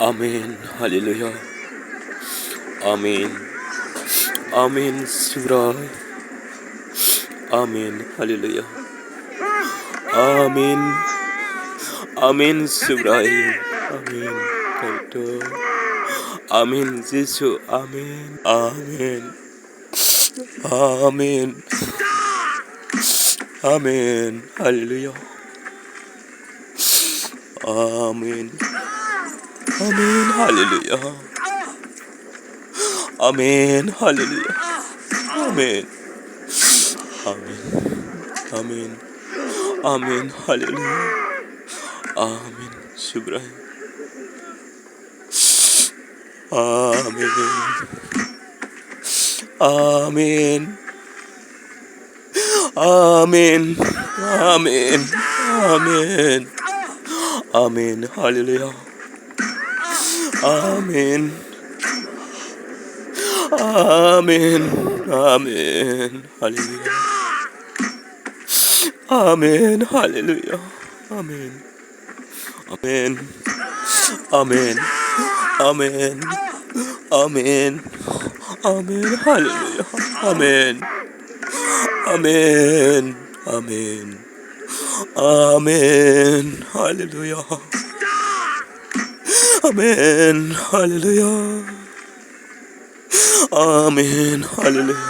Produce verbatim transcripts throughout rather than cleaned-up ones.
Amen. Hallelujah. Amen. Amen. Sibrai. Amen. Hallelujah. Amen. Amen. Sibrai. Amen. Amen. Jesu. Amen. Amen. Amen. Amen. Hallelujah. Amen. Amen. Hallelujah. Amen. Hallelujah. Amen. Amen. Amen. Amen. Hallelujah. Amen. Sibrai. Amen. Amen. Amen. Amen. Amen. Amen. Hallelujah. Amen. Amen. Amen. Hallelujah. Amen. Hallelujah. Amen. Amen. Amen. Amen. Amen. Amen. Hallelujah. Amen. Amen. Amen. Amen. Hallelujah. Amen. Hallelujah. Amen. Hallelujah.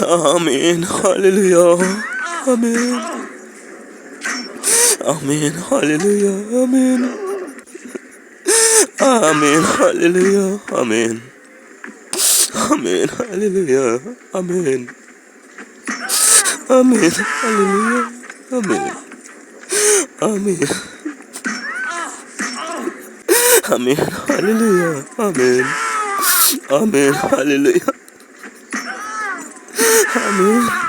Amen. Hallelujah. Amen. Amen. Hallelujah. Amen. Amen. Hallelujah. Amen. Amen. Hallelujah. Amen. Amen. Hallelujah. Amen. Amen. Amen. Hallelujah. Amen. Amen. Hallelujah. Amen.